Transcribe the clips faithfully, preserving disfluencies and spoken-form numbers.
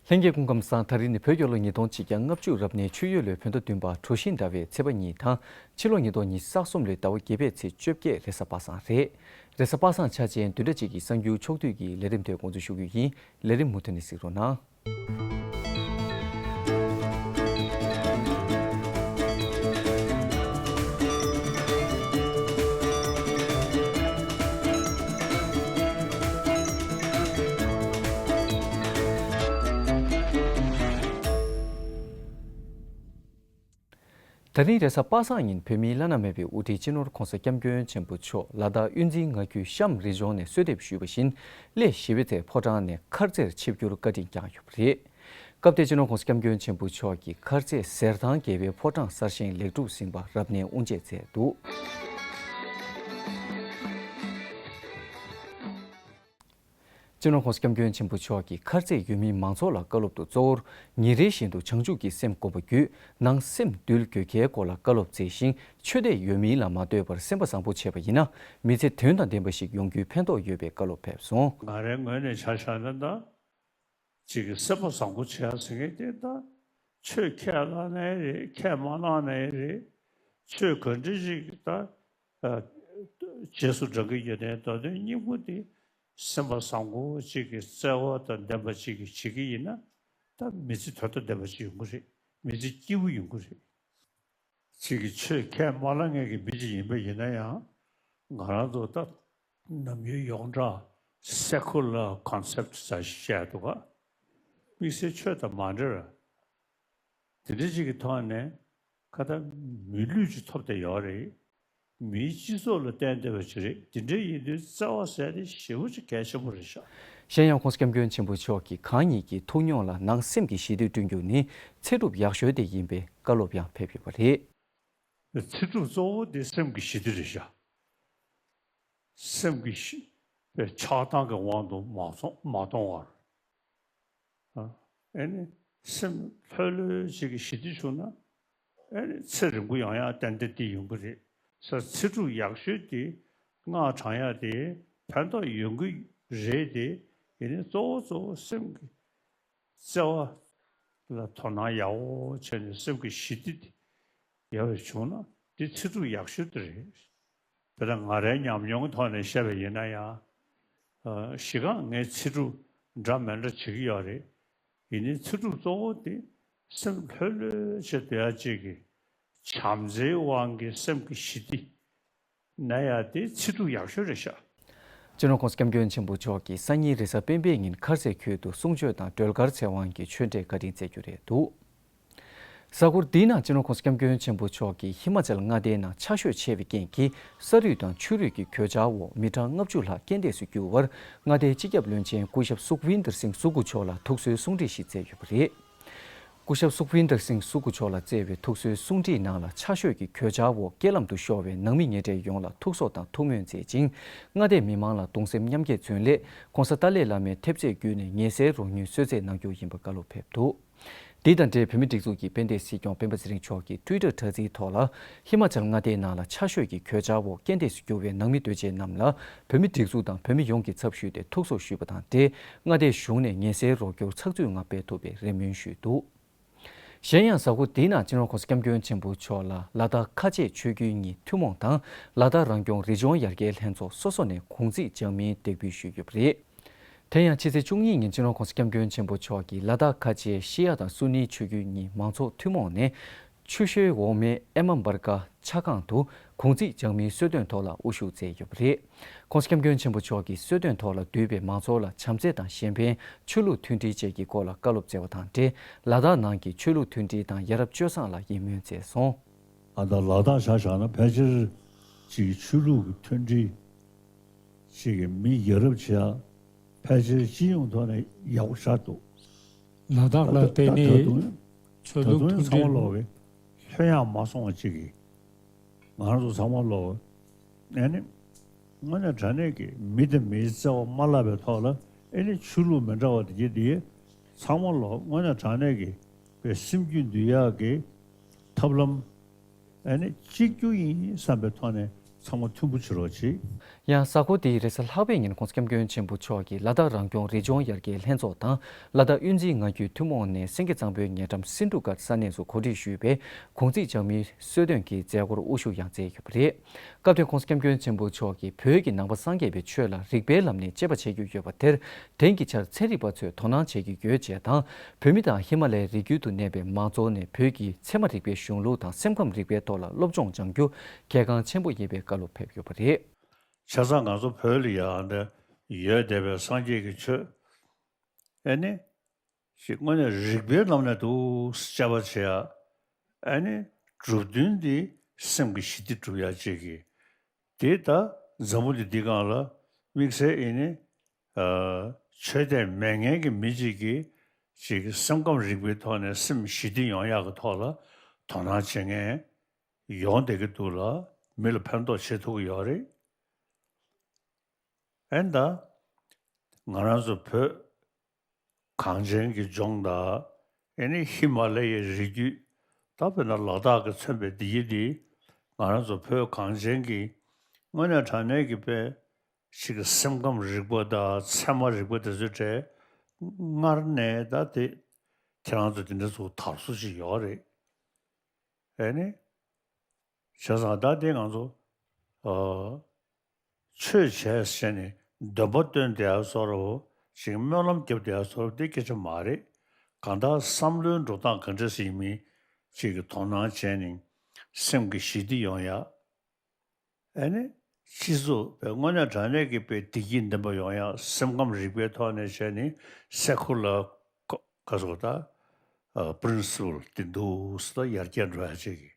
ལྷན་རྒྱས་སྐུ་ཁམས་བཟང་། ད་རིང་ནི་བོད་རྒྱལ་ལོ་ཉིས་སྟོང་ཆིག་བརྒྱ་ལྔ་བཅུ་རབ་གནས་ཆུ་ཡོས་ལོའི་བོད་ཟླ་བདུན་པ་གྲོ་བཞིན་ཟླ་བའི་ཚེས་པ་གཉིས་དང་། ཕྱི་ལོ་ཉིས་སྟོང་ཉི་ཤུ་རྩ་གསུམ་ལོའི་ཟླ་བ་བརྒྱད་པའི་ཚེས་བཅོ་བརྒྱད་རེས་གཟའ་པ་སངས་རེད། རེས་གཟའ་པ་སངས་ཆ་ཅན་བདུན་ཕྲག་གཅིག་གི་གསར་འགྱུར་ཕྱོགས་བསྡུས་ཀྱི་ལས་རིམ་དེ་འགོ་འཛུགས་ཞུ་རྒྱུ་ཡིན། ལས་རིམ་མུ་མཐུད་ནས་གཟིགས་རོགས་གནང་། ད་རིང་རེས་གཟའ་པ་སངས་ཉིན་བོད་མིའི་བླ་ན་མེད་པའི་དབུ་ཁྲིད་སྤྱི་ནོར་༧གོང་ས་༧སྐྱབས་མགོན་ཆེན་པོ་མཆོག་ལ་དྭགས་དབུས་འཛིན་མངའ་ཁུལ་གཤམ་རི་ལྗོངས་ནས་གསོལ་འདེབས་ཞུས་པ་བཞིན། གླེ་ཞི་བའི་རྩེ་ཕོ་བྲང་ནས་མཁར་རྩེར་ཆིབས་བསྒྱུར་བཀའ་དྲིན་བསྐྱངས་ཡོད་པ་རེད། སྐབས་དེར་སྤྱི་ནོར་༧གོང་ས་༧སྐྱབས་མགོན་ཆེན་པོ་མཆོག་གིས་མཁར་རྩེ་ཟེར་ཐང་རྒྱལ་བའི་ཕོ་བྲང་གསར་བཞེངས་ལེགས་གྲུབ་ཟིན་པ་རབ་གནས་དབུ་འབྱེད་མཛད་འདུག། སྤྱི་ནོར་༧གོང་ས་༧སྐྱབས་མགོན་ཆེན་པོ་མཆོག་གིས་མཁར་རྩེའི་ཡུལ་མི་མང་ཚོགས་ལ་བཀའ་སློབ་ཏུ། གཙོ་བོར་ཉིན་རེ་བཞིན་དུ་བྱང་ཆུབ་ཀྱི་སེམས་བསྒོམ་པ་བརྒྱུད་ནང་སེམས་འདུལ་དགོས་གལ་སྐོར་ལ་བཀའ་སློབ་སྩལ་ཞིང་། ཆོས་དད་ཡོད་མིན་ལ་མ་ལྟོས་པར་སེམས་པ་བཟང་པོ་བྱས་པ་ཡིན་ན། མི་ཚེ་དོན་དང་ལྡན་པ་ཞིག་ཡོང་རྒྱུའི་ཕན་ཐོགས་ཡོད་པའི་བཀའ་སློབ་ཕེབས་སོང་། ང་རའི་ངོས་ནས་ཆ་བཞག་ན་ད། ཅིག་གི་སེམས་པ་བཟང་པོ་བྱེད་ཡ་ཟེར་མཁན་དེ་ད། ཆོས་ཁས་བླངས་ནའི་རེད། ཁས་མ་བླངས་ནའི་རེད། ཆོས་ག་འདྲ་ཞིག་ད། ཨ། རྗེས་སུ་འབྲང་གི་ཡོད་ནའི། ད་དོན་སྙིང་པོ་དེ་སེམས་པ་བཟང་པོ་ཅིག་གི་བརྩེ་བ་དང་ལྡན་པ་ཅིག་གིས་བྱེད་ཀྱི་ཡིན་ན། ད་མི་ཚེ་དོན་དང་ལྡན་པ་ཅིག་ཡོང་གི་རེད། མི་ཚེ་སྐྱིད་པོ་ཡོང་གི་རེད། ཅིག་གི་ཆོས་ཁས་མ་བླངས་མཁན་གྱི་མི་ཅིག་ཡིན་པ་ཡིན་ན་ཡང་། ང་རང་ཚོ་ད་ནམ་རྒྱུན་ཡོངས་གྲགས་སེ་ཁུ་ལར་ཀོན་སེབ་ཟེར་བཤད་འདུག་ག། དམིགས་བསལ་ཆོས་དང་མ་འབྲེལ་བ། དེ་འདྲ་ཅིག་གི་ཐོག་ནས་ཁ་ད་མི་ལུས་ཅིག་ཐོབ་བསྡད་ཡོད་རེད། མིའི་སྤྱི་ཚོགས་ལ་བརྟེན་བསྡད་པ་ཅིག་རེད། དེ་འདྲ་ཡིན་དུས་བརྩེ་བ་ཟེར་དེ་ཞེ་པོ་ཅིག་གལ་ཆེན་པོ་རེད་ཤག། གཞན་ཡང་༧གོང་ས་༧སྐྱབས་མགོན་ཆེན་པོ་མཆོག་གིས་གང་ཉིད་ཀྱི་ཐུགས་མྱོང་ལ་ནང་སེམས་ཀྱི་ཞི་བདེ་བསྐྲུན་རྒྱུ་ནི་ཚེ་སྒྲུབ་ཡག་ཤོས་དེ་ཡིན་པའི་བཀའ་སློབ་ཡང་ཕེབས་ཡོད་པ་རེད། ཚེ་སྒྲུབ་གཙོ་བོ་དེ་སེམས་ཀྱི་ཞི་བདེ་རེད་ཤག། སེམས་ཀྱི་ཞི་བདེ་ཆགས་སྡང་གི་དབང་དུ་མ་སོང་མ་གཏོང་བར། ཨ་ནི་སེམས་ལྷོད་ལྷོད་ཅིག་གི་ཞི་བདེ་བྱུང་ན། ཨ་ནི་ཚེ་རིང་པོ་ཡང་ཡང་ཏན་ཏན་དེ་ཡོང་གི་རེད། ས་ཚེ་སྒྲུབ་ཡག་ཤོས་དེ་སྔགས་བགྲང་ཡག་དེ་ཕན་ཐོགས་ཡོང་གི་རེད་དེ། ཡིན་ནའི་གཙོ་བོ་གཙོ་བོ་སེམས་ཀྱི་བརྩེ་བ་ལ་དོ་སྣང་ཡག་པོ་བྱས་ནས་སེམས་ཀྱི་ཞི་བདེ་དེ་ཡག་པོ་བྱུང་ན་དེ་ཚེ་སྒྲུབ་ཡག་ཤོས་དེ་རེད། དེ་ལ་ང་རའི་ཉམས་མྱོང་གི་ཐོག་ནས་བཤད་པ་ཡིན་ན་ཡང་། ཨ། གཞི་རྐང་ངས་ཚེ་སྒྲུབ་འདྲ་མི་འདྲ་བྱེད་ཀྱི་ཡོད་རེད། ཡིན་ནའི་ཚེ་སྒྲུབ་གཙོ་བོ་དེ་སེམས་ལྷོད་ལྷོད་བྱས་སྡོད་ཡ་གཅིག་གི་བྱམས་བརྩེའི་དབང་གིས་སེམས་ཀྱི་ཞི་བདེ་ན་ཡ་དེ་ཚེ་སྒྲུབ་ཡག་ཤོས་རེད་ཤག། སྤྱི་ནོར་༧གོང་ས་༧སྐྱབས་མགོན་ཆེན་པོ་མཆོག་གིས་སང་ཉིན་རེས་གཟའ་སྤེན་པའི་ཉིན་མཁར་རྩེ་ཁུལ་དུ་གསུང་ཆོས་དང་སྒྲོལ་དཀར་ཚེ་དབང་གི་ཆོས་འབྲེལ་བཀའ་དྲིན་སྩལ་རྒྱུ་རེད་འདུག། གཟའ་འཁོར་འདིའི་ནང་སྤྱི་ནོར་༧གོང་ས་༧སྐྱབས་མགོན་ཆེན་པོ་མཆོག་གིས་ཧི་མ་ཅལ་མངའ་སྡེའི་ནང་ཆར་ཞོད་ཆེ་བའི་རྐྱེན་གྱིས་ས་རུད་དང་ཆུ་རུད་ཀྱི་གོད་ཆག་འོག་མི་གྲངས་ལྔ་བཅུ་ལྷག་རྐྱེན་འདས་སུ་གྱུར་བར། མངའ་སྡེའི་སྤྱི་ཁྱབ་བློན་ཆེན་སྐུ་ཞབས་སུག་ཝིན་དར་སིང་སུ་ཀུ་མཆོག་ལ་ཐུགས་གསོའི་གསུང་འཕྲིན་ཞིག་བསྩལ་ཡོད་པ་རེད། སྐུ་ཞབས་སུག་ཝིན་དར་སིང་སུ་ཀུ་མཆོག་ལ་བསྩལ་བའི་ཐུགས་གསོའི་གསུང་འཕྲིན་ནང་ལ། ཆར་ཞོད་ཀྱི་གོད་ཆག་འོག་རྐྱེན་ལམ་དུ་ཤོར་བའི་ནང་མི་ཉེ་འབྲེལ་ཡོངས་ལ་ཐུགས་གསོ་དང་ཐུགས་སྨོན་མཛད་ཅིང་། མངའ་སྡེའི་མི་མང་ལ་གདུང་སེམས་མཉམ་སྐྱེད་མཚོན་སླད། ྋགོང་ས་ཏཱ་ལའི་བླ་མའི་ཐེབས་རྩས་བརྒྱུད་ནས་ཉེན་སེལ་རོགས་དངུལ་གསོལ་སྩལ་གནང་རྒྱུ་ཡིན་པ་བཀའ་སློབ་ཕེབས་འདུག། འདི་དང་འབྲེལ་བོད་མིའི་སྒྲིག་འཛུགས་ཀྱི་དཔལ་ལྡན་སྲིད་སྐྱོང་སྤེན་པ་ཚེ་རིང་མཆོག་གིས་ཊུའི་ཊར་དྲ་ཚིགས་ཐོག་ལ། ཧི་མ་ཅལ་མངའ་སྡེའི་ནང་ལ་ཆར་ཞོད་ཀྱི་གོད་ཆག་འོག་རྐྱེན་འདས་སུ་གྱུར་བའི་ནང་མི་སྡོད་བྱེད་རྣམས་ལ། བོད་མིའི་སྒྲིག་འཛུགས་དང་བོད་མི་ཡོངས་ཀྱི་ཚབ་ཞུས་ཏེ་ཐུགས་གསོ་ཞུས་པ་དང་འབྲེལ། མངའ་སྡེའི་གཞུང་ནས་ཉེན་སེལ་རོགས་སྐྱོར་ཚགས་ཚུད་ངང་སྤེལ་ཐུབ་པའི་རེ་སྨོན་ཞུས་འདུག། གཞན་ཡང་། གཟའ་འཁོར་འདིའི་ནང་སྤྱི་ནོར་༧གོང་ས་༧སྐྱབས་མགོན་ཆེན་པོ་མཆོག་ལ་ལ་དྭགས་ཁ་ཆེ་ཆོས་བརྒྱུད་གཉིས་ཐུན་མོང་དང་། ལ་དྭགས་རང་སྐྱོང་རི་ལྗོངས་ཡར་རྒྱས་ལྷན་ཚོགས་སོ་སོ་ནས་གུང་ཚིགས་འཇགས་མིན་འདེགས་འབུལ་ཞུས་ཡོད་པ་རེད། དེ་ཡང་ཕྱི་ཚེས་བཅུ་གཉིས་ཉིན་སྤྱི་ནོར་༧གོང་ས་༧སྐྱབས་མགོན་ཆེན་པོ་མཆོག་གིས་ལ་དྭགས་ཁ་ཆེའི་ཤི་ཡ་དང་སུ་ནིའི་ཆོས་བརྒྱུད་གཉིས་མང་ཚོགས་ཐུན་མོང་ནས་ཆུ་ཤུལ་འོག་མའི་ཨེ་མ་འབར་ཀ་ཆ་ཁང་དུ་གུང་ཚིགས་འཇགས་མིན་གསོལ་སྟོན་ཐོག་ལ་དབུ་བཞུགས་མཛད་ཡོད་པ་རེད། ྋགོང་ས་༧སྐྱབས་མགོན་ཆེན་པོ་མཆོག་གིས་གསོལ་སྟོན་ཐོག་ལ་འདུས་པའི་མང་ཚོགས་ལ་བྱམས་བརྩེ་དང་གཞན་ཕན། ཆོས་ལུགས་མཐུན་སྒྲིལ་བཅས་ཀྱི་སྐོར་ལ་བཀའ་སློབ་སྩལ་བ་དང་འབྲེལ། ལ་དྭགས་ནང་གི་ཆོས་ལུགས་མཐུན་སྒྲིལ་དང་ཡ་རབས་སྤྱོད་བཟང་ལ་ཡིད་སྨོན་མཛད་སོང་། ཨ། ད་ལ་དྭགས་ཆ་བཞག་ན་ཕལ་ཆེར་ཅིག་ཆོས་ལུགས་ཀྱི་མཐུན་སྒྲིལ། ཅིག་གི་མི་ཡ་རབས་བྱེད་ཡ་ཕལ་ཆེར་སྤྱི་ཡོངས་ཐོག་ནས་ཡག་པོ་ཆགས་འདུག། ལ་དྭགས་ལ་ད་ད་བརྟེན་ད་ནས་དུང་ཆོས་ད་ལུགས་དུང་མཐུན་ཚང་མ་སྒྲིལ། ལོག་གི་ལྷོད་ཡངས་མ་སོང་བ་ཅིག་གི། ང་རང་ཚོ་ཚང་མ་ལོག་ཨ་ནི། དངོས་གནས་དྲང་གནས་ཀྱི་མི་དང་མིའི་བརྩེ་བ་མ་བརླག་པའི་ཐོག་ལ། ཨ་ནི་ཆོས་ལུགས་མི་འདྲ་བ་དེ་གྱད་དེ་ཚང་མ་ལོག་དངོས་གནས་དྲང་གནས་ཀྱི་པའི་སེམས་རྒྱུད་འདུལ་ཡག་གི་ཐབས་ལམ། ཨ་ནི་གཅིག་གྱུར་ཡིན་བསམ་པའི་ཐོག་ནས་ཚང་མ་མཐུན་པོ་བྱེད་རོགས་གྱིས། ཡང་གཟའ་འཁོར་འདིའི་རེས་གཟའ་ལྷག་པའི་ཉིན་༸གོང་ས་༸སྐྱབས་མགོན་ཆེན་པོ་མཆོག་གིས་ལ་དྭགས་རང་སྐྱོང་རི་ལྗོངས་ཡར་རྒྱས་ལྷན་ཚོགས་དང་ལ་དྭགས་དབུས་འཛིན་ངང་རྒྱུད་ཐུན་མོང་ནས་སེང་གེ་གཙང་པོའི་ཉེ་འགྲམ་སེ་འབྲུ་སྒར་ས་གནས་སུ་གོ་སྒྲིག་ཞུས་པའི་གུང་ཚིགས་འཇགས་མིན་གསོལ་སྟོན་གྱི་མཛད་སྒོར་དབུ་བཞུགས་ཡང་མཛད་ཡོད་པ་རེད། སྐབས་དེར་༸གོང་ས་༸སྐྱབས་མགོན་ཆེན་པོ་མཆོག་གིས་བོད་ཀྱི་ནང་པ་སངས་རྒྱས་པའི་ཆོས་ལ་རིགས་པའི་ལམ་ནས་དཔྱད་པ་བྱེད་ཀྱི་ཡོད་པ་དེར་དེང་གི་ཆར་ཚན་རིག་པ་ཚོས་དོ་སྣང་བྱེད་ཀྱི་ཡོད་ཅེས་དང་། བོད་མི་དང་ཧི་མ་ལའི་རི་རྒྱུད་དུ་གནས་པའི་མང་ཚོགས་ནས་བོད་ཀྱི་ཚད་མ་རིག་པའི་གཞུང་ལུགས་དང་སེམས་ཁམས་རིག་པའི་ཐོག་ལ་སློབ་སྦྱོང་སྦྱང་རྒྱུ་གལ་འགངས་ཆེན་པོ་ཡིན་པའི་བཀའ་སློབ་ཕེབས་ཡོད་པ་རེད། བྱས་ཙང་ང་ཚོ་བོད་ལ་ཡང་འདི་ཡོད་བསྡད་པའི་སངས་རྒྱས་ཀྱི་ཆོས་ཨེ་ནི་ཞིག་དངོས་གནས་རིགས་པའི་ལམ་ནས་འདུག་དཔྱད་པ་བྱེད་ཡ། ཨེ་ནི་གྲུབ་དོན་འདི་སེམས་ཀྱི་ཞི་བདེ་སྒྲུབ་ཡ་ཅིག་གི་དེ་ད་འཛམ་བུ་གླིང་འདི་སྒང་ལ་དམིགས་བསལ་ཨེ་ནི་ཆོས་དད་མེད་མཁན་གྱི་མི་གཅིག་གིས་ཅིག་སེམས་ཁམས་རིག་པའི་ཐོག་ནས་སེམས་ཞི་བདེ་ཡོང་ཡག་གི་ཐོག་ལ་དོ་སྣང་བྱེད་མཁན་ཡོང་བསྡད་ཀྱི་འདུག་ལ། མི་ལ་ཕན་ཐོགས་བྱེད་ཐུབ་ཀྱི་ཡོད་རེད། ཨེ་ད་ང་རང་ཚོ་བོད་གངས་ཅན་གྱི་ལྗོངས་དང་ཨེ་ནི་ཧི་མ་ལ་ཡའི་རི་རྒྱུད་ད་དཔེར་ན་ལ་དྭགས་ཀྱིས་མཚོན་པའི་འདི་ཡི་འདི་ང་རང་ཚོ་བོད་གངས་ཅན་གྱི་དངོས་གནས་དྲང་གནས་ཀྱི་དཔེ་ཞིག་གི་སེམས་ཁམས་རིག་པ་དང་ཚད་མ་རིག་པ་དེ་ཚོའི་གྲས་སྔར་ནས་ད་དེ་ཁྱེད་རང་ཚོ་དེ་འདྲ་ཚོ་དར་སྲོལ་ཅིག་ཡོད་རེད། ཨེ་ནི། བྱས་ཙང་ད་དེ་ང་ཚོ་ཨ་ཆོས་བྱས་ཟེར་ནས་འདོན་པ་བཏོན་བསྡད་ཡ་བཟོ་འདྲ་ཞིག་སྨོན་ལམ་བརྒྱབ་བསྡད་ཡ་བཟོ་འདྲ་དེ་སྐད་ཆ་མ་རེད། གང་ལྟར་བསམ་བློའི་འགྲོ་སྟངས་ག་འདྲ་ཞིག་ཡིན་མིན་ཅིག་གི་དོ་སྣང་བྱས་ནས་སེམས་ཀྱི་ཞི་བདེ་ཡོང་ཡ། ཨ་ནི་སྤྱི་ཚོགས་པའི་དངོས་གནས་དྲང་གནས་ཀྱི་དཔེ་བདེ་སྐྱིད་ལྡན་པ་ཡོང་ཡ་སེམས་ཁམས་རིག་པའི་ཐོག་ནས་བྱས་ནས་སེ་ཁུ་ལར་ག་སོགས་ད་པྲིན་སི་པལ་དེ་འདུག་སེ་ད་ཡར་རྒྱས་འགྲོ་ཡ་ཅིག་གི་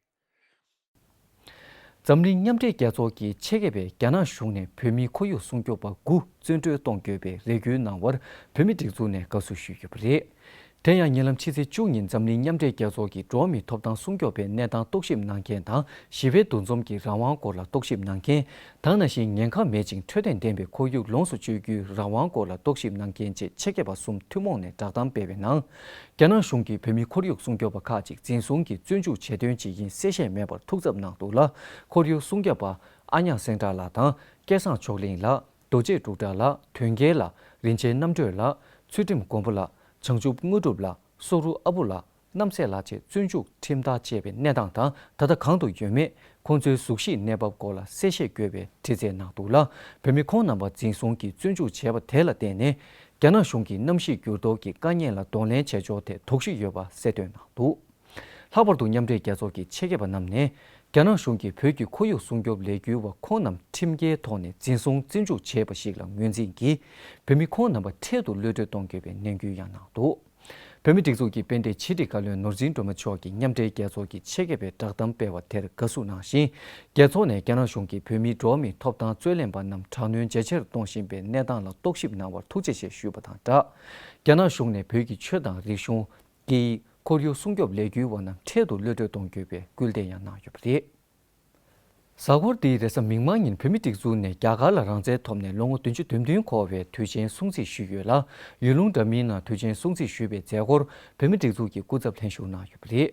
འཛམ་གླིང་མཉམ་འབྲེལ་རྒྱལ་ཚོགས་ཀྱིས་ཆེད་མཁས་པས་རྒྱ་ནག་གཞུང་ནས་བོད་མིའི་ཁོར་ཡུག་སྲུང་སྐྱོབ་པ་དགུ་བཙོན་གྲོལ་གཏོང་དགོས་པའི་རེ་སྐུལ་གནང་བར་བོད་མི་སྒྲིག་འཛུགས་ནས་དགའ་བསུ་ཞུས་ཡོད་པ་རེད། དེ་ཡང་ཉེ་ལམ་ཕྱི་ཚེས་བཅུ་ཉིན་འཛམ་གླིང་མཉམ་འབྲེལ་རྒྱལ་ཚོགས་ཀྱིས་འགྲོ་བ་མིའི་ཐོབ་ཐང་སྲུང་སྐྱོབ་པའི་གནས་སྟངས་རྟོག་ཞིབ་གནང་མཁན་དང་ཞི་བའི་འདུ་འཛོམས་ཀྱི་རང་དབང་སྐོར་ལ་རྟོག་ཞིབ་གནང་མཁན། ད་ནང་བཞིན་ཉེན་ཁ་མེད་ཅིང་འཕྲོད་བསྟེན་ལྡན་པའི་ཁོར་ཡུག་ལོངས་སུ་སྤྱོད་རྒྱུའི་རང་དབང་སྐོར་ལ་རྟོག་ཞིབ་གནང་མཁན་བཅས་ཆེད་མཁས་པ་གསུམ་ཐུན་མོང་ནས་བསྒྲགས་གཏམ་སྤེལ་བའི་ནང་། རྒྱ་ནག་གཞུང་གིས་བོད་མིའི་ཁོར་ཡུག་སྲུང་སྐྱོབ་པ་ཁག་ཅིག་འཛིན་བཟུང་གིས་བཙོན་འཇུག་བྱས་དོན་ཇི་ཡིན་གསལ་བཤད་མེད་པར་ཐུགས་འཚབ་གནང་འདུག་ལ། ཁོར་ཡུག་སྲུང་སྐྱོབ་པ་ཨ་ཉག་སེང་བྲག་ལགས་དང་སྐལ་བཟང་མཆོག་གླིང་ལགས། རྡོ་རྗེ་འབྲུག་གྲགས་ལགས། དོན་རྒྱལ་ལགས། རིན་ཆེན་རྣམ་གྲོལ་ལགས། ཚུལ་ཁྲིམས་མགོན་པོ་ལགས། བྱང་ཆུབ་དངོས་གྲུབ་ལགས། སོག་རུ་ཨ་བུ་ལགས། རྣམ་སྲས་ལགས་བཅས་བཙོན་འཇུག་ཁྲིམས་ཐག་བཅད་པའི་གནས་སྟངས་དང་ད་ལྟ་གང་དུ་ཡོད་མེད། ཁོང་ཚོའི་གཟུགས་གཞིས་གནས་བབ་སྐོར་ལ་གསལ་བཤད་དགོས་པའི་དྲི་རྩད་གནང་འདུག་ལ། བོད་མི་ཁོང་རྣམ་པ་འཛིན་བཟུང་གིས་བཙོན་འཇུག་བྱས་པ་དེ་ལ་བརྟེན་ནས། རྒྱ་ནག་གཞུང་གིས་གནམ་གཤིས་འགྱུར་ལྡོག་གི་དཀའ་ངལ་ལ་གདོང་ལེན་བྱེད་ཕྱོགས་ཐད་དོགས་གཞི་ཡོད་པ་གསལ་སྟོན་གནང་འདུག་ལྷག་པར་དུ་མཉམ་འབྲེལ་རྒྱལ་ཚོགས་ཀྱི་ཆེད་མཁས་པ་རྣམས་ནས། རྒྱ་ནག་གཞུང་གིས་བོད་ཀྱི་ཁོར་ཡུག་སྲུང་སྐྱོབ་ལས་འགུལ་བ་ཁོང་རྣམས་ཁྲིམས་འགལ་ཐོག་ནས་འཛིན་བཟུང་བཙོན་འཇུག་བྱས་པ་ཞིག་ལ་ངོས་འཛིན་གྱིས། བོད་མི་ཁོང་རྣམ་པ་འཕྲལ་དུ་གློད་གྲོལ་གཏོང་དགོས་པའི་ནན་སྐུལ་ཡང་གནང་འདུག་བོད་མི་སྒྲིག་འཛུགས་ཀྱི་དཔལ་ལྡན་ཕྱི་དྲིལ་བཀའ་བློན་ནོར་འཛིན་སྒྲོལ་མ་མཆོག་གིས་མཉམ་འབྲེལ་རྒྱལ་ཚོགས་ཀྱི་ཆེད་མཁས་པས་བསྒྲགས་གཏམ་སྤེལ་བ་དེར་དགའ་བསུ་གནང་ཞིང་། རྒྱལ་ཚོགས་ནས་རྒྱ་ནག་གཞུང་གིས་བོད་མིའི་འགྲོ་བ་མིའི་ཐོབ་ཐང་རྩོད་ལེན་པ་རྣམས་དྲག་གནོན་ཇེ་ཆེར་གཏོང་བཞིན་པའི་གནས་སྟངས་ལ་རྟོག་ཞིབ་གནང་བར་ཐུགས་རྗེ་ཆེ་ཞུས་པ་དང་སྦྲགས། རྒྱ་ནག་གཞུང་ནས་བོད་ཀྱི་ཆོས་དང་རིག་གཞུང་། སྐད་ཡིག་ཁོར་ཡུག་སྲུང་སྐྱོབ་ལས་འགུལ་བ་རྣམས་འཕྲལ་དུ་གློད་གྲོལ་གཏོང་དགོས་པའི་སྐུལ་འདེད་ཡང་གནང་ཡོད་པ་རེད། གཟའ་འཁོར་འདིའི་རེས་གཟའ་མིག་དམར་ཉིན་བོད་མི་སྒྲིག་འཛུགས་ནས་རྒྱ་གར་ལ་རང་བཙན་ཐོབ་ནས་ལོ་ངོ་བདུན་ཅུ་དོན་བདུན་འཁོར་བའི་དུས་ཆེན་སྲུང་བརྩི་ཞུས་ཡོད་ལ། ཡུལ་ལུང་འདྲ་མིན་ནང་དུས་ཆེན་སྲུང་བརྩི་ཞུས་པའི་མཛད་སྒོར་བོད་མི་སྒྲིག་འཛུགས་ཀྱི་སྐུ་ཚབ་ལྷན་ཞུགས་གནང་ཡོད་པ་རེད།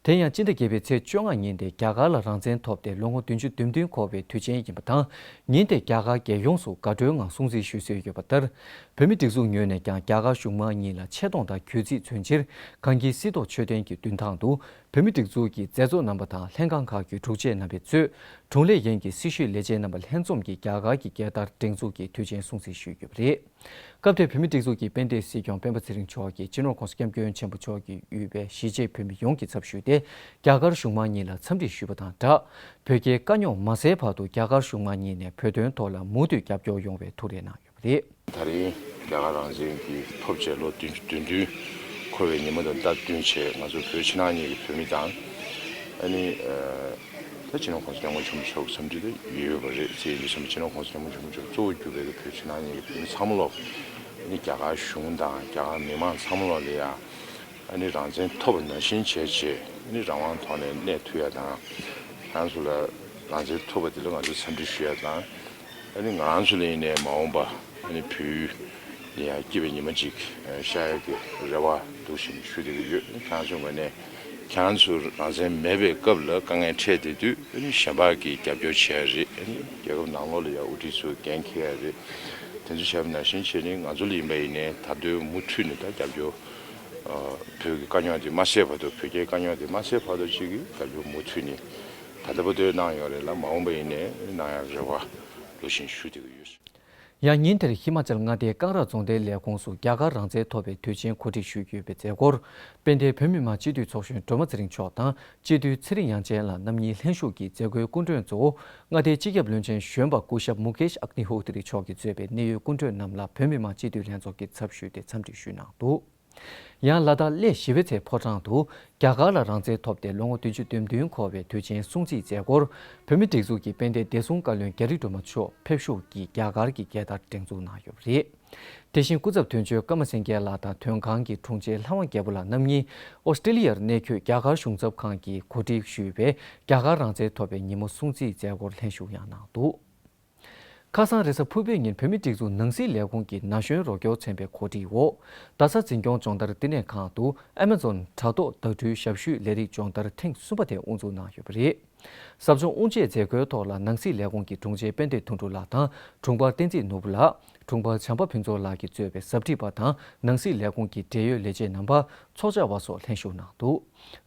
དེ་ཡང་སྤྱི་ཟླ་བརྒྱད་པའི་ཚེས་བཅོ་ལྔ་ཉིན་དེ་རྒྱ་གར་ལ་རང་བཙན་ཐོབ་སྟེ་ལོ་ངོ་བདུན་ཅུ་དོན་བདུན་འཁོར་བའི་དུས་ཆེན་ཡིན་པ་དང་། ཉིན་དེ་རྒྱ་གར་རྒྱལ་ཡོངས་སུ་དགའ་སྤྲོའི་ངང་སྲུང་བརྩི་ཞུ་སྲོལ་ཡོད་པ་ལྟར། བོད་མི་སྒྲིག་འཛུགས་ངོས་ནས་ཀྱང་རྒྱ་གར་གཞུང་མང་གཉིས་ལ་ཆེ་མཐོང་དང་གུས་བརྩི་མཚོན་ཕྱིར། གངས་སྐྱིད་སྲིད་ཐོག་མཆོད་རྟེན་གྱི་མདུན་ཐང་དུ། བོད་མི་སྒྲིག་འཛུགས་ཀྱི་མཛད་གཙོ་རྣམ་པ་དང་ལྷན་ཁང་ཁག་གི་དྲུང་ཆེ་རྣམ་པས་གཙོས། དྲུང་ལས་ཡན་གྱི་སྲི་ཞུའི་ལས་བྱེད་རྣམ་པ་ལྷན་འཛོམས་ཀྱིས་རྒྱ་གར་གྱི་རྒྱལ་དར་སྒྲེང་འཛུགས་ཀྱིས་དུས་ཆེན་སྲུང་བརྩི་ཞུས་ཡོད་པ་རེད། སྐབས་དེར་བོད་མི་སྒྲིག་འཛུགས་ཀྱི་དཔལ་ལྡན་སྲིད་སྐྱོང་སྤེན་པ་ཚེ་རིང་མཆོག་གིས་སྤྱི་ནོར་༸གོང་ས་༸སྐྱབས་མགོན་ཆེན་པོ་མཆོག་གིས་དབུས་པའི་གཞིས་བྱེས་བོད་མི་ཡོངས་ཀྱི་ཚབ་ཞུས་ཏེ། རྒྱ་གར་གཞུང་མང་གཉིས་ལ་འཚམས་འདྲི་ཞུས་པ་དང་སྦྲགས། བོད་རྒྱའི་དཀའ་རྙོག་མ་སེལ་བར་དུ་རྒྱ་གར་གཞུང་མང་གཉིས་ནས་བོད་དོན་ཐོག་ལ་མུ་མཐུད་རྒྱབ་སྐྱོར་ཡོང་བའི་ཐུགས་རེ་གནང་ཡོད་པ་རེད། ད་རིང་རྒྱ་གར་རང་བཙན་གྱི་ཐོབ་བྱས་ལོ་བདུན་ཅུ་དོན་བདུན་འཁོར་བའི་ཉིན་མོ་དང་སྟབས་བསྟུན་བྱས་ང་ཚོ་བོད་ཕྱི་ནང་གཉིས་ཀྱི་བོད་མི་དང་། ཨ་ནི། ད་སྤྱི་ནོར་༸གོང་ས་༸སྐྱབས་མགོན་ཆེན་པོ་མཆོག་འཚམས་འདྲི་དེ་ཡོད་ཡོད་པ་རེད་ཟེར་ཡིན་དུས་ཙམ་པ་སྤྱི་ནོར་༸གོང་ས་༸སྐྱབས་མགོན་ཆེན་པོ་མཆོག་གཙོ་བོ་གྱུར་པའི་བོད་ཕྱི་ནང་གཉིས་ཀྱི་བོད་མི་ཚང་མ་ལོ། ཨ་ནི་རྒྱ་གར་གཞུང་དང་རྒྱ་གར་མི་མང་ཚང་མ་ལོ་ལ་ཡང་། ཨ་ནི་རང་བཙན་ཐོབ་པ་ནང་བཞིན་བྱས་བྱས་ཨ་ནི་རང་དབང་ཐོག་ནས་གནས་ཐུབ་ཡ་དང་། ང་ཚོ་ལ་རང་བཙན་ཐོབ་པ་དེ་ལ་ང་ཚོ་འཚམས་འདྲི་ཞུ་ཡ་དང་། ཨ་ནི་ང་རང་ཚོ་ལ་ཡིན་ནའི་མ་འོངས་པ་ཨ་ནི་བོད་ཡུལ་ལ་ཡང་སྐྱིད་པའི་ཉི་མ་ཅིག་ཤར་ཡ་གི་རེ་བ་འདུག་བཞིན་ཞུ་བསྡད་ཀྱི་ཡོད། ཨ་ནི་ཁྱེད་རང་ཚོའི་ངོས་ནས་ ཁྱེད་རང་ཚོ་རང་བཙན་མེད་པའི་སྐབས་ལ་དཀའ་ངལ་འཕྲད་བསྡད་དུས་གཞན་པ་གིས་རྒྱབ་སྐྱོར་བྱས་རེད། རྒྱལ་ཁབ་ནང་ལོགས་ལ་ཡང་དབུ་ཁྲིད་ཚོས་འགན་འཁྱེར་ཡ་རེད། དེ་ཚོ་བྱས་པ་ནང་བཞིན་བྱས་ནས་ང་ཚོ་ལ་ཡིན་པ་ཡིན་ནའི་ད་དུང་མུ་མཐུད་ནས་ད་རྒྱབ་སྐྱོར་བོད་ཀྱི་དཀའ་རྙོག་དེ་མ་སེལ་བར་དུ་བོད་རྒྱའི་དཀའ་རྙོག་དེ་མ་སེལ་བར་དུ་ཅིག་གིས་རྒྱབ་སྐྱོར་མུ་མཐུད་ནས་ད་ལྟ་བར་དུ་གནང་ཡོད་རེད་ལ། མ་འོངས་པ་ཡིན་ནའི་གནང་ཡ་རེ་བ་ལོ་བཞིན་ཞུ་བསྡད་ཀྱི་ཡོད། ཡང་ཉིན་དེར་ཧི་མ་ཅལ་མངའ་སྡེའི་ཀང་ར་རྫོང་སྡེའི་ལས་ཁུངས་སུ་རྒྱ་གར་རང་བཙན་ཐོབ་པའི་དུས་ཆེན་གོ་སྒྲིག་ཞུས་ཡོད་པའི་མཛད་སྒོར། དཔལ་ལྡན་བོད་མི་མང་སྤྱི་འཐུས་ཚོགས་གཞོན་སྒྲོལ་མ་ཚེ་རིང་མཆོག་དང་སྤྱི་འཐུས་ཚེ་རིང་དབྱངས་ཅན་ལགས་རྣམ་གཉིས་ལྷན་ཞུགས་ཀྱིས་མཛད་སྒོའི་སྐུ་མགྲོན་གཙོ་བོ་མངའ་སྡེའི་སྤྱི་ཁྱབ་བློན་ཆེན་གཞོན་པ་སྐུ་ཞབས་མུ་ཀེཤ་ཨག་ནི་ཧོག་ཏི་རི་མཆོག་གིས་གཙོས་པའི་གནད་ཡོད་སྐུ་མགྲོན་རྣམས་ལ་བོད་མི་མང་སྤྱི་འཐུས་ལྷན་ཚོགས་ཀྱི་ཚབ་ཞུས་ཏེ་འཚམས་འདྲི་ཞུས་གནང་འདུག། ཡང་ལ་དྭགས་གླེ་བཞི་པའི་ཚལ་ཕོ་བྲང་དུ་རྒྱ་གར་ལ་རང་བཙན་ཐོབ་སྟེ་ལོ་ངོ་བདུན་ཅུ་དོན་བདུན་འཁོར་བའི་དུས་ཆེན་སྲུང་བརྩིའི་མཛད་སྒོར། བོད་མིའི་སྒྲིག་འཛུགས་ཀྱི་དཔལ་ལྡན་བདེ་སྲུང་བཀའ་བློན་རྒྱ་རི་སྒྲོལ་མ་མཆོག་ཕེབས་ཞུགས་ཀྱིས་རྒྱ་གར་གྱི་རྒྱལ་དར་སྒྲེང་འཛུགས་གནང་ཡོད་པ་རེད། དེ་བཞིན་སྐུ་ཚབ་དོན་གཅོད་ཀརྨ་སེང་གེ་ལགས་དང་དོན་ཁང་གི་དྲུང་ཆེ་ལྷ་དབང་རྒྱལ་པོ་ལགས་རྣམ་གཉིས་ཨོ་སི་ཀྲི་ལི་ཡར་གནས་འཁོད་རྒྱ་གར་གཞུང་ཚབ་ཁང་གིས་གོ་སྒྲིག་ཞུས་པའི་རྒྱ་གར་རང་བཙན་ཐོབ་པའི་ཉིན་མོ་སྲུང་བརྩིའི་མཛད་སྒོར་ལྷན་ཞུགས་ཡང་གནང་འདུག། ཁ་སང་རེས་གཟའ་ཕུར་བུའི་ཉིན་བོད་མིའི་སྒྲིག་འཛུགས་ནང་སྲིད་ལས་ཁུངས་ཀྱི་ན་གཞོན་རོགས་སྐྱོར་ཚན་པའི་གོ་སྒྲིག་འོག་རྡ་ས་འཛིན་སྐྱོང་སྦྱོང་བརྡར་བསྟི་གནས་ཁང་དུ་ཨ་མེ་ཛོན་དྲ་ཐོག་བརྡ་འཕྲུལ་ཞབས་ཞུའི་ལས་རིགས་སྦྱོང་བརྡར་ཐེངས་གསུམ་པ་དེ་དབུ་འཛུགས་གནང་ཡོད་པ་རེད། ཟབ་སྦྱོང་དབུ་འབྱེད་མཛད་སྒོའི་ཐོག་ལ་ནང་སྲིད་ལས་ཁུངས་ཀྱི་དྲུང་ཆེ་དཔལ་ལྡན་དོན་གྲུབ་ལགས་དང་དྲུང་འཕར་བསྟན་འཛིན་ནོར་བུ་ལགས། དྲུང་འཕར་བྱམས་པ་ཕུན་ཚོགས་ལགས་ཀྱིས་གཙོས་པའི་ཟབ་ཁྲིད་པ་དང་ནང་སྲིད་ལས་ཁུངས་ཀྱི་འབྲེལ་ཡོད་ལས་བྱེད་རྣམ་པ། ཚོགས་བཅར་བ་སོགས་ལྷན་ཞུགས་གནང་འདུག།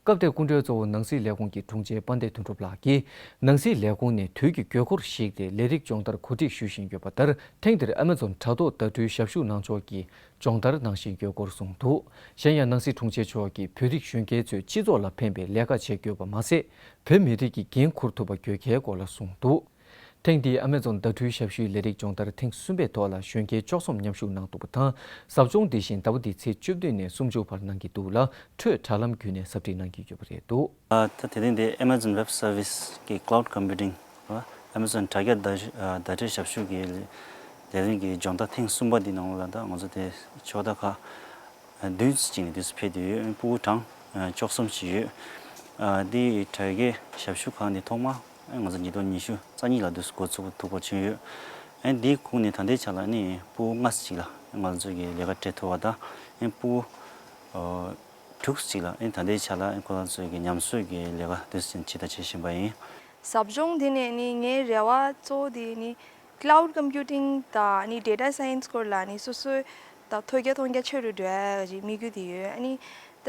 སྐབས་དེར་སྐུ་མགྲོན་གཙོ་བོ་ནང་སྲིད་ལས་ཁུངས་ཀྱི་དྲུང་ཆེ་དཔལ་ལྡན་དོན་གྲུབ་ལགས་ཀྱིས། ནང་སྲིད་ལས་ཁུངས་ནས་དུས་ཀྱི་དགོས་མཁོར་གཞིགས་ཏེ་ལས་རིགས་སྦྱོང་བརྡར་གོ་སྒྲིག་ཞུ་བཞིན་ཡོད་པ་ལྟར། ཐེངས་འདིར་ཨ་མེ་ཛོན་དྲ་ཐོག་བརྡ་འཕྲུལ་ཞབས་ཞུ་གནང་ཕྱོགས་ཀྱི་སྦྱོང་བརྡར་གནང་བཞིན་ཡོད་སྐོར་གསུངས་འདུག། གཞན་ཡང་ནང་སྲིད་དྲུང་ཆེ་མཆོག་གིས་བོད་རིགས་གཞོན་སྐྱེས་ཚོས་སྤྱི་ཚོགས་ལ་ཕན་པའི་ལས་ཀ་བྱེད་དགོས་པ་མ་ཟད། བོད་མི་རིགས་ཀྱི་འགན་འཁུར་ཐུབ་པ་དགོས་གལ་སྐོར་ལ་གསུངས་འདུག། ཐེངས་འདིའི་ཨ་མེ་ཛོན་བརྡ་འཕྲུལ་ཞབས་ཞུའི་ལས་རིགས་སྦྱོང་བརྡར་ཐེངས་གསུམ་པའི་ཐོག་ལ་གཞོན་སྐྱེས་བཅུ་གསུམ་མཉམ་ཞུགས་གནང་འདུག་པ་དང་། ཟབ་སྦྱོང་འདི་བཞིན་ཟླ་བ་འདིའི་ཚེས་བཅུ་བདུན་ནས་སུམ་ཅུ་བར་གནང་གི་འདུག་ལ། འཕྲོས་དྲ་ལམ་བརྒྱུད་ནས་ཟབ་ཁྲིད་གནང་གི་ཡོད་པ་རེད་འདུག། ད་དེ་རིང་འདི་Amazon Web Service གི་Cloud Computing། Amazon་དྲ་རྒྱ་བརྡ་བརྡ་འཕྲིན་ཞབས་ཞུ་གི་ལས་རིགས་ཀྱི་སྦྱོང་བརྡར་ཐེངས་གསུམ་པ་འདི་ནང་ལ་ད་ང་ཚོ་དེ་ཕྱོགས་མཐའ་ཁག་བདུན་ཙམ་ཅིག་ནས་དུས་སུ་ཕེབས་བསྡད་ཡོད། ཕྲུ་གུ་གྲངས་བཅུ་གསུམ་ཞིག་ཡོད། འདི་དྲ་རྒྱའི་ཞབས་ཞུ་ཁང་འདི་ཐོག་མ། ང་ཚོ་ཉིས་སྟོང་ཉི་ཤུ་རྩ་གཉིས་ལ་དུས་སུ་འགོ་ཚུགས་ཐུབ་པ་བྱུང་ཡོད། ཨེ་འདིའི་ཁོངས་ནས་ད་ལྟའི་ཆ་ལ་ནི་ཕྲུ་གུ་ལྔ་ཙམ་ཅིག་ལ་ང་ཚོ་གི་ལས་ཀ་སྤྲད་ཐུབ་པ་དང་། ཨེ་ཕྲུ་གུ་དྲུག་ཙམ་ཅིག་ལ་ཨེ་ད་ལྟའི་ཆ་ལ་ཨེ་ཁོ་རང་ཚོའི་གི་ཉམས་གསོའི་གི་ལས་ཀ་དུས་ཙམ་ཅིག་ད་བྱེད་བཞིན་པ་ཡིན། ཟབ་སྦྱོང་འདི་ནས་ནི་ངའི་རེ་བ་གཙོ་བོ་དེ་ནི་Cloud Computing དང་ནི་Data Science སྐོར་ལ་ནི་སོ་སོའི་ད་ཐོས་རྒྱ་མཐོང་རྒྱ་ཆེ་རུ་འགྲོ་ཡ་གི་དམིགས་ཡུལ་དེ་ཡོད། ཨ་ནི་ད་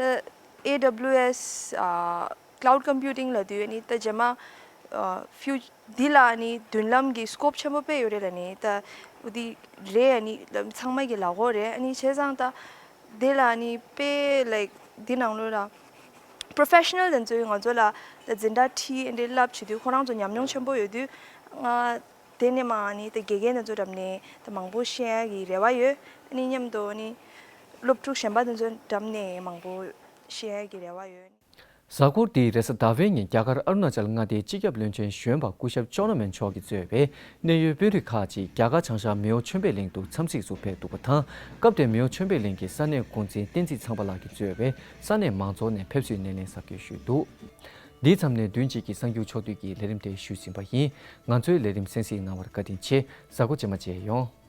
ཨེ་ཌབ་ལིའུ་ཨེས་ཨ། Cloud Computing ལབ་དུས་ནི་ད་རྗེས་མ་ཨ་ཕིའུ་འདི་ལ་ནི་མདུན་ལམ་གྱི་scope ཆེན་པོ་དཔེ་ཡོད་རེད་ལ། ནི་ད་འོ་འདི་རེད། ཨ་ནི་ཚང་མ་གི་ལག་འོག་རེད། ཨ་ནི་བྱས་ཙང་ད་འདི་ལ་ནི་དཔེ་like འདི་ནང་ལོགས་ལ་professional དེ་ཚོས་ང་ཚོ་ལ་ད་འཛིན་གྲྭ་ཁྲིད་འདི་བསླབ་བྱེད་དུས་ཁོ་རང་ཚོ་ཉམས་མྱོང་ཆེན་པོ་ཡོད་དུས། ང་དེ་ནས་མ་ནི་ད་དགེ་རྒན་དེ་ཚོ་འགྲམ་ནས་ད་མང་པོ་ཤེས་ཡ་གི་རེ་བ་ཡོད། ཨ་ནི་མཉམ་དུ་ནི་སློབ་ཕྲུག་གཞན་པ་དེ་ཚོ་འགྲམ་ནས་མང་པོ་ཤེས་ཡ་གི་རེ་བ་ཡོད། གཟའ་འཁོར་འདིའི་རེས་གཟའ་ཟླ་བའི་ཉིན་རྒྱ་གར་ཨ་རུ་ན་ཅལ་མངའ་སྡེའི་སྤྱི་ཁྱབ་བློན་ཆེན་གཞོན་པ་སྐུ་ཞབས་ཅོ་ན་མེན་མཆོག་གིས་གཙོས་པའི་གནད་ཡོད་དཔོན་རིགས་ཁག་ཅིག་རྒྱ་གར་བྱང་ཤར་མེའོ་ཆོས་འཕེལ་གླིང་དུ་འཚམས་གཟིགས་སུ་ཕེབས་འདུག་པ་དང་། སྐབས་དེར་མེའོ་ཆོས་འཕེལ་གླིང་གི་ས་གནས་འགོ་འཛིན་བསྟན་འཛིན་ཚངས་པ་ལགས་ཀྱིས་གཙོས་པའི་ས་གནས་མང་ཚོགས་ནས་ཕེབས་བསུའི་སྣེ་ལེན་གཟབ་རྒྱས་ཞུས་འདུག། འདིའི་མཚམས་ནས་བདུན་གཅིག་གི་གསར་འགྱུར་ཕྱོགས་བསྡུས་ཀྱི་ལས་རིམ་དེ་ཞུས་ཟིན་པ་ཡིན། ང་ཚོའི་ལས་རིམ་གསན་གཟིགས་གནང་བར་བཀའ་དྲིན་ཆེ། གཟའ་འཁོར་རྗེས་མ་མཇལ་ཡོང་།